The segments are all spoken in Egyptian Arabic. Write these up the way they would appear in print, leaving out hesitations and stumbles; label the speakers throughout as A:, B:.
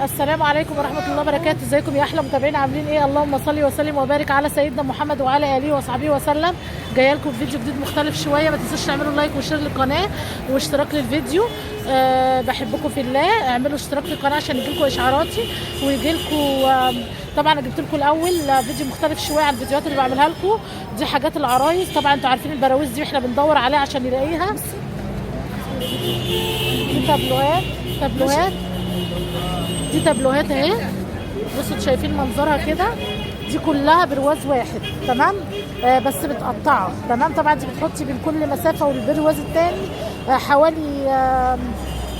A: السلام عليكم ورحمة الله وبركاته. ازيكم يا احلى متابعين، عاملين ايه؟ اللهم صل وسلم وبارك على سيدنا محمد وعلى اله وصحبه وسلم. جاية لكم فيديو جديد مختلف شوية، ما تنسوش تعملوا like و share للقناة واشتراك للفيديو. بحبكم في الله، اعملوا اشتراك في القناة عشان يجيلكم اشعاراتي ويجيلكم. طبعا انا جبت لكم الاول فيديو مختلف شوية عن الفيديوهات اللي بعملها لكم دي، حاجات العرايس. طبعا انتوا عارفين البراويز دي احنا بندور عليها عشان نلاقيها. دي تابلوهات، تابلوهات دي تابلوهات اهي، بصوا شايفين منظرها كده. دي كلها برواز واحد، تمام؟ بس متقطعه، تمام؟ طبعا انت بتحطي بين كل مسافة والبرواز الثاني حوالي،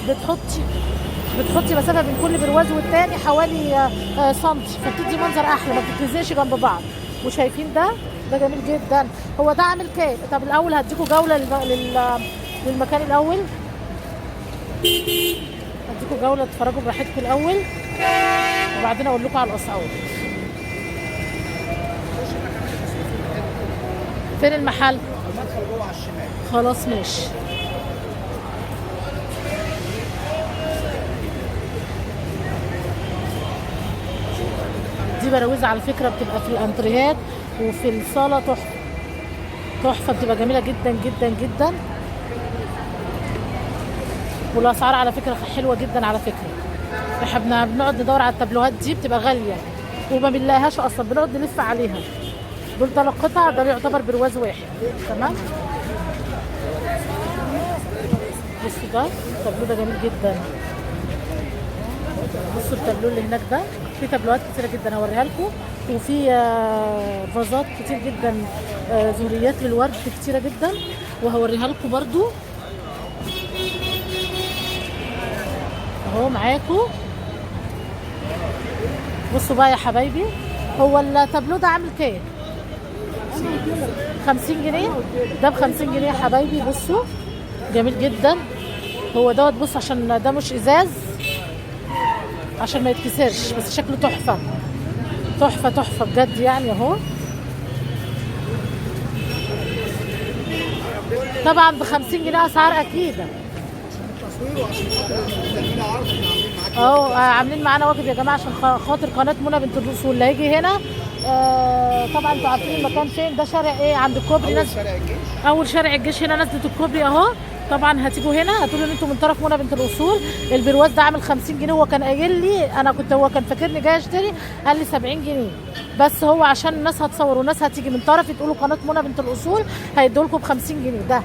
A: بتحطي مسافة بين كل برواز والتاني حوالي سنتي، فبتدي منظر احلى، ما بتتلزقش جنب بعض. وشايفين ده جميل جدا. هو ده عامل كام؟ طب الاول هديكوا جولة للمكان الاول، هديكوا جولة تتفرجوا براحتكم الاول وبعدين اقول لكم على الاسعار. فين المحل؟
B: المدخل جوه على الشمال.
A: خلاص ماشي. دي براويز على فكرة بتبقى في الانتريهات وفي الصاله، تحفة تحفة، بتبقى جميلة جدا جدا جدا. والاسعار على فكرة حلوة جدا على فكرة. احنا بنقعد ندور على التابلوهات دي، بتبقى غالية وما بنلاقيهاش اصلا، بنقعد نلف عليها. دول 3 قطع، ده بيعتبر برواز واحد، تمام؟ بصوا ده التابلو ده جميل جدا. بصوا التابلو اللي هناك ده، في تابلوهات كتيرة جدا هوريها لكم، وفي فازات كتير جدا، زهريات للورد كتيرة جدا وهوريها لكم برضو اهو معاكم. بصوا بقى يا حبايبي، هو التابلو ده عامل كام؟ 50 جنيه. ده ب 50 جنيه يا حبايبي. بصوا جميل جدا هو دوت. بص عشان ده مش ازاز عشان ما يتكسرش، بس شكله تحفة تحفة تحفة بجد يعني اهو. طبعا ب 50 جنيه اسعار اكيدة. اهو عاملين معانا واجب يا جماعة عشان خاطر قناة منى بنت الاصول. اللي هيجي هنا طبعا انتوا عارفين المكان فين، ده شارع ايه؟ عند الكوبري،
B: اول شارع الجيش،
A: اول شارع الجيش هنا، نزله الكوبري اهو. طبعا هتيجوا هنا هتقولوا ان انتوا من طرف منى بنت الاصول. البرواز ده عامل 50 جنيه، هو كان قايل لي، انا كنت، هو كان فاكرني جاي اشتري، قال لي 70 جنيه، بس هو عشان الناس هتصور والناس هتيجي من طرفي تقولوا قناة منى بنت الاصول هيدوا لكم ب 50 جنيه ده،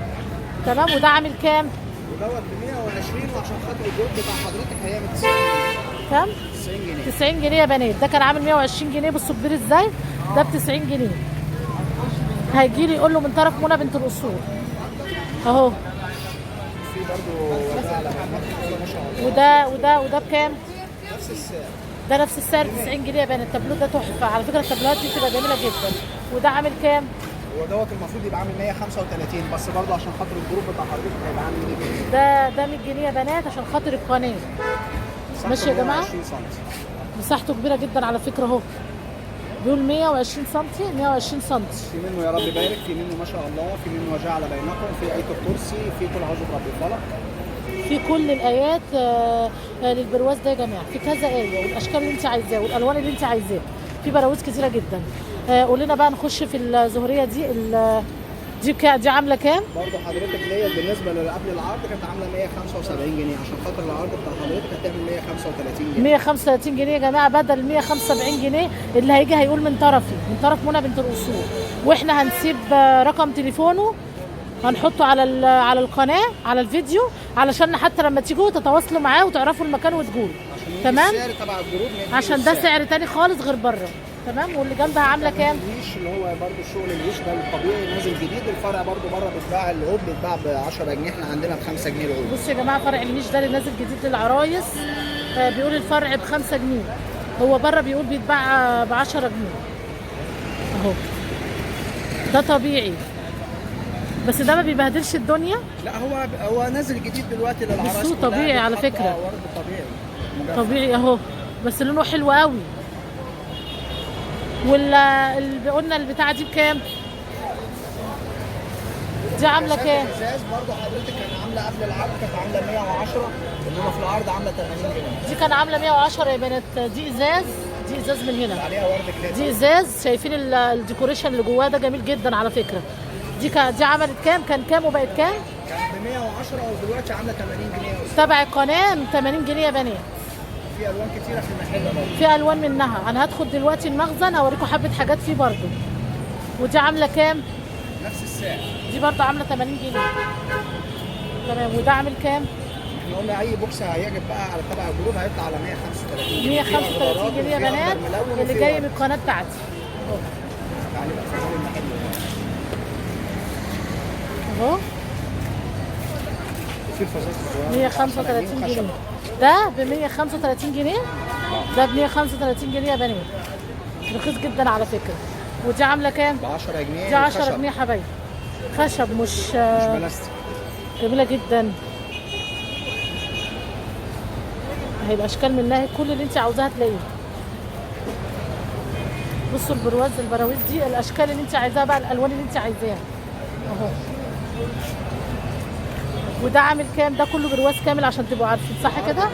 A: تمام؟ وده عامل كام؟
B: ودوت ب 120، وعشان خاطر الجروب بتاع حضرتك هيعمل 90 جنيه.
A: كام؟
B: 90 جنيه.
A: 90 جنيه يا بنات. ده كان عامل 120 جنيه. بصوا كبير ازاي، ده ب 90 جنيه. هيجي لي يقول له من طرف منى بنت الاصول اهو.
B: في برضه
A: وده وده وده بكام؟
B: نفس السعر،
A: ده نفس السعر 90 جنيه يا بنات. التابلو ده تحفة على فكرة، التابلوهات دي بتبقى جميلة جدا. وده عامل كام؟
B: هو دوت المفروض يبقى عامل 135، بس برضه عشان خاطر الجروب بتاع حضرتك هيبقى عامل 100 جنيه.
A: ده 100 جنيه يا بنات عشان خاطر القناة. ماشي يا جماعة؟
B: 120 سم،
A: مساحته كبيرة جدا على فكرة اهو، بيقول 120 سم، 120 سم.
B: في منه يا رب بارك، في منه ما شاء الله، في منه وجعل بينكم، في آية الكرسي، في كل أعوذ برب الفلق،
A: في كل الايات للبرواز ده يا جماعة، في كذا ايه، والاشكال اللي انت عايزاها والالوان اللي انت عايزاها، في براويز كتيرة جدا. قول لنا بقى نخش في الزهريه دي، دي عامله كام؟
B: برضه حضرتك ديت بالنسبة لقبل العرض كانت عامله 175 جنيه، عشان خاطر العرض بتاع حضرتك هتعمل 135 جنيه.
A: 135 جنيه يا جماعة بدل 175 جنيه. اللي هيجي هيقول من طرفي، من طرف منى بنت الاصول، واحنا هنسيب رقم تليفونه هنحطه على على القناة على الفيديو، علشان حتى لما تيجوا تتواصلوا معاه وتعرفوا المكان وتقولوا، تمام؟
B: السعر تبع الجروب،
A: عشان ده سعر تاني خالص غير بره، تمام؟ واللي جنبها عامله كام؟
B: النيش اللي هو برده الشغل النيش ده الطبيعي نازل جديد، الفرع برده بره بيتباع العود بيتباع ب 10 جنيه، احنا عندنا ب 5 جنيه العود.
A: بصوا يا جماعة فرع النيش ده اللي نازل جديد للعرايس، بيقول الفرع ب 5 جنيه، هو بره بيقول بيتباع ب 10 جنيه اهو. ده طبيعي بس ده ما بيبهدلش الدنيا.
B: لا هو نازل جديد دلوقتي للعرايس،
A: بصوا طبيعي على فكرة،
B: ورد طبيعي
A: طبيعي اهو، بس لونه حلو قوي. ولا اللي قلنا البتاعه دي بكام؟ دي عامله كام؟
B: الازاز برضه حضرتك كان عامله قبل العرض كانت عامله 110، انما في العرض عامله 80 جنيه.
A: دي كان عامله 110 يا بنات. دي ازاز، دي ازاز من هنا
B: عليها ورد glitter.
A: دي ازاز، شايفين ال decoration اللي جواه ده جميل جدا على فكرة. دي عملت كام؟ كان كام وبقت كام؟
B: كانت ب 110 ودلوقتي عامله 80 جنيه.
A: تبع القناة 80 جنيه يا بنات.
B: في الوان كتيرة في المحل برضه.
A: في الوان منها. انا هدخل دلوقتي المخزن هوريكم حبه حاجات فيه برضه. ودي عامله كام؟
B: نفس السعر.
A: دي برضه عامله 80 جنيه. تمام. وده عامل كام؟
B: احنا قلنا اي box هيعجب بقى على تبع ال group هيطلع على 135 جنيه.
A: 135 جنيه يا بنات اللي جاي من القناة بتاعتي.
B: تعالي بقى اتفضلي المحل
A: اهو.
B: في الفازات الصغيرة
A: 135 جنيه. ده ب 135 جنيه. ده ب 135 جنيه يا بنات، رخيص جدا على فكرة. ودي عامله كام؟
B: ب 10 جنيه.
A: دي 10 جنيه حبايبي، خشب مش
B: بلاستيك.
A: جميلة جدا. اهي الاشكال منها كل اللي انت عاوزاها تلاقيه. بصوا البرواز، البراويز دي الاشكال اللي انت عايزاها بقى، الالوان اللي انت عايزاها اهو. وده عامل كام؟ ده كله برواز كامل عشان تبقوا عارفين، صح كده؟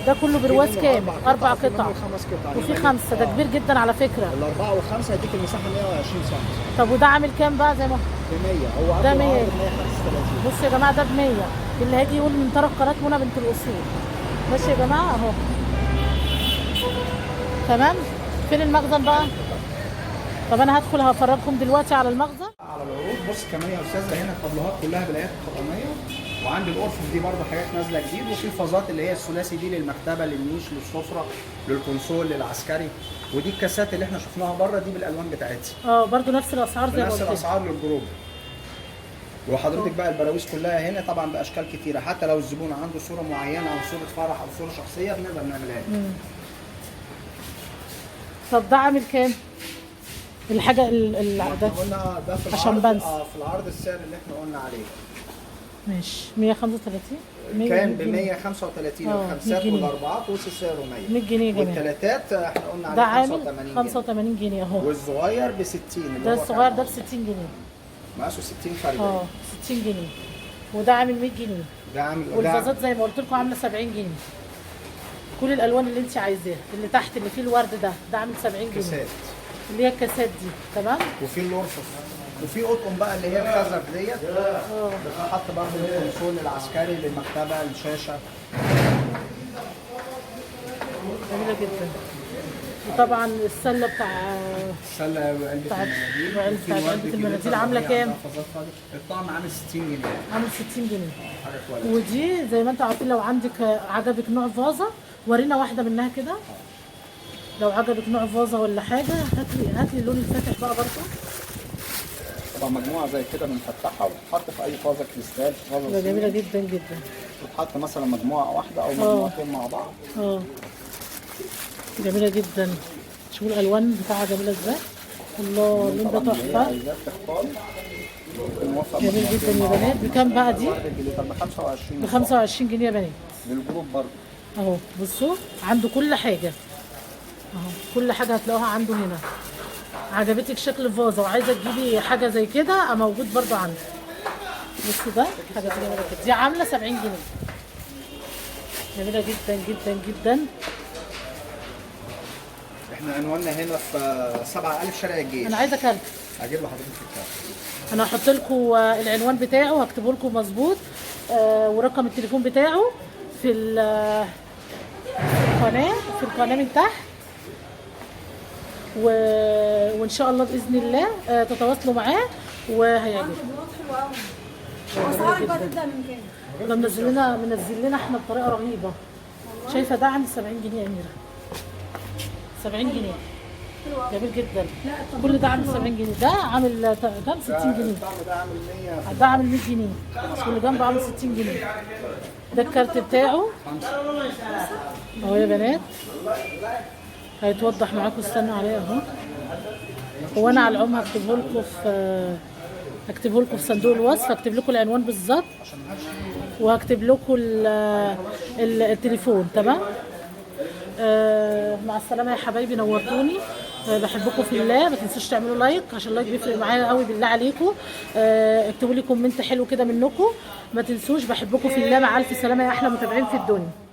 A: ده كله برواز كامل، 4 قطع وفي 5. ده كبير جدا على فكرة.
B: الأربعة والخمسة هيديك المساحة 120 سم.
A: طب وده عامل كام بقى؟ زي ما
B: ب 100. هو
A: ده 100.
B: 135.
A: بصوا يا جماعة ده ب 100. اللي هيجي يقول من طرف قناة منى بنت الأصول. ماشي يا جماعة اهو. تمام. فين المخزن بقى؟ طب انا هدخل هفرجكم دلوقتي على المخزن.
B: على العروض. بص كمان يا استاذه، هنا الطابلوهات كلها بالايات القطنيه، وعند الارفف دي برضه حاجات نازله جديد، وفي الفازات اللي هي الثلاثي دي للمكتبه، للنيش، للسفره، للكونسول، للعسكري. ودي الكاسات اللي احنا شفناها بره دي بالالوان بتاعتها.
A: برضه نفس الاسعار زي ما قلت.
B: نفس الاسعار لل group. وحضرتك بقى البراويز كلها هنا طبعا باشكال كتيرة، حتى لو الزبون عنده صوره معينة او صوره فرح او صوره شخصية بنقدر نعملها له.
A: طب ده عامل كام؟ الحاجة ده
B: قلنا ده في
A: عشان بنسى.
B: في العرض السعر اللي احنا قلنا عليه.
A: ماشي. 135
B: كان ب 135 الخمسات والاربعات، وصل سعره 100.
A: 100 جنيه يا جماعة.
B: والثلاثات احنا قلنا عليه
A: ده عامل
B: 85 جنيه.
A: 85 جنيه اهو.
B: والصغير ب 60.
A: ده الصغير ده ب 60 جنيه.
B: مقاسه 60 فرد.
A: 60 جنيه. وده عامل 100 جنيه.
B: ده عامل.
A: والفازات زي ما قلت لكم عامله 70 جنيه. كل الالوان اللي انت عايزاها. اللي تحت اللي فيه الورد ده، ده عامل 70 جنيه.
B: كاسات
A: اللي هي الكاسات دي. تمام.
B: وفي الارفف، وفي قطن بقى اللي هي الخزف ديت بتتحط برضه للكونسول، للعسكري، للمكتبه، للشاشه.
A: جميلة جدا. وطبعا السلة بتاع
B: السلة وعلبة المناديل.
A: علبة المناديل عامله كام؟
B: الطقم عامل 60 جنيه.
A: عامل 60 جنيه. حاجة كويسة. ودي زي ما انتم عارفين لو عندك عجبك نوع فازة ورينا واحدة منها كده. لو عجبك نوع فازة ولا حاجة هاتلي اللون الفاتح بقى برضه.
B: طبعا مجموعة زي كده بنفتحها وبتتحط في اي فازة كريستال، في فازة
A: جميلة جدا جدا.
B: بتتحط مثلا مجموعة واحدة او مجموعتين مع بعض.
A: جميلة جدا. شوفوا الالوان بتاعها جميلة ازاي. الله، اللون ده تحفة. جميل جدا يا بنات. بكام بقى دي؟
B: ب 25.
A: ب 25 جنيه يا بنات.
B: لل group برضه
A: اهو. بصوا عنده كل حاجة اهو، كل حاجة هتلاقوها عنده هنا. عجبتك شكل فازة وعايزه تجيبي حاجة زي كده موجود برضو عنده. بصوا ده حاجة جميلة كده. دي عامله 70 جنيه. جميلة جدا جدا جدا.
B: احنا عنواننا هنا في 7000 شارع الجيش.
A: انا عايزه كارت.
B: هجيب لحضرتك الكارت.
A: انا هحط لكم العنوان بتاعه، هكتبه لكم مظبوط، ورقم التليفون بتاعه في القناة، في القناة من تحت. وان شاء الله باذن الله تتواصلوا معاه وهيعجبكم.
C: اسعارك بقى تبدا من كام؟
A: ده منزل لنا احنا بطريقة رهيبة. شايفه ده عامل 70 جنيه يا اميره. 70 جنيه. جميل جدا. كل ده عامل 70 جنيه. ده عامل كام؟ 60 جنيه.
B: ده عامل 100.
A: ده عامل 100 جنيه. واللي جنبه عامل 60 جنيه. ده الكارت بتاعه اهو يا بنات. هيتوضح معاكم، استنوا عليه اهو. هو انا على العموم هكتبه لكم في صندوق الوصف، هكتب لكم العنوان بالظبط وهكتب لكم التليفون. تمام. مع السلامة يا حبايبي، نورتوني. بحبكم في الله. ما تنسوش تعملوا like عشان ال like بيفرق معايا قوي بالله عليكم. اكتبوا لي comment حلو كده منكم. ما تنسوش، بحبكم في الله. مع الف سلامه يا احلى متابعين في الدنيا.